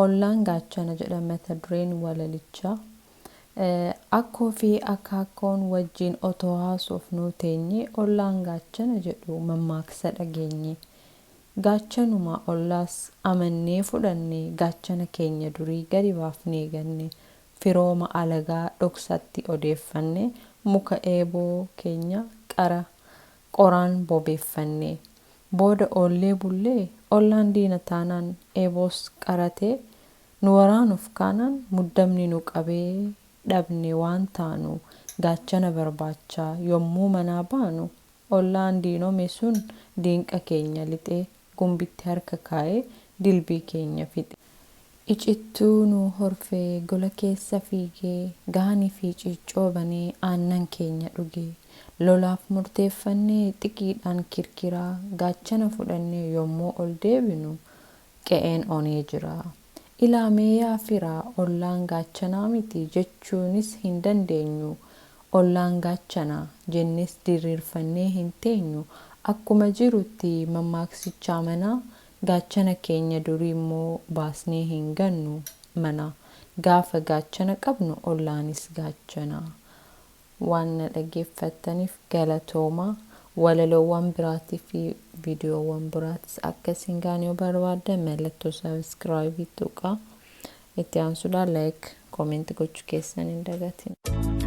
Ollaan gaachana jedha mata dureen walalichaa. Akkoo fi akaakkoon wajjin otoo haasofnuu teenyee ollaan gaachana jedhu mammaaksa dhageenye. Gaachanuma ollaas amannee fudhanne, gaachana keenya durii gadi baafnee ganne, firooma alagaa dhoksatti odeeffanne, muka eeboo keenya qara qoraan bobeeffanne. Booda oollee bullee ollaan diina taanaan, eeboos qaratee nu waraanuuf kaanaan, muddamni nu qabee dhabne waan taanu, gaachana barbaachaa yommuu manaa baanu, ollaan diinome sun diinqa keenya lixee, gumbitti harka kaa'ee dilbii keenya fixe. Icittuu nu horfee gola keessa fiigee, gaanii fi ciiccoo banee aannan keenya dhugee, lolaaf murteeffannee xiqiidhaan kirkiraa gaachana fudhannee yommuu ol deebinu qe'een onee jira. Ilaamee yaa firaa, ollaan gaachanaa miti jechuunis hin dandeenyu, ollaan gaachana jennes diriirfannee hin teenyu, akkuma jirutti mammaaksicha amanaa, gaachana keenya durii immoo baasnee hin gannu mana. Gaafa gaachana qabnu ollaanis gaachana. Waan na dhaggeeffattaniif galatoomaa. Walaloowwan biraatii fi viidiyoowwan biraatis akka isin gahan yoo barbaaddan mallattoo subscribe tuqaa. Itti aansuudhaan like, comment gochuu keessan hin dagatin.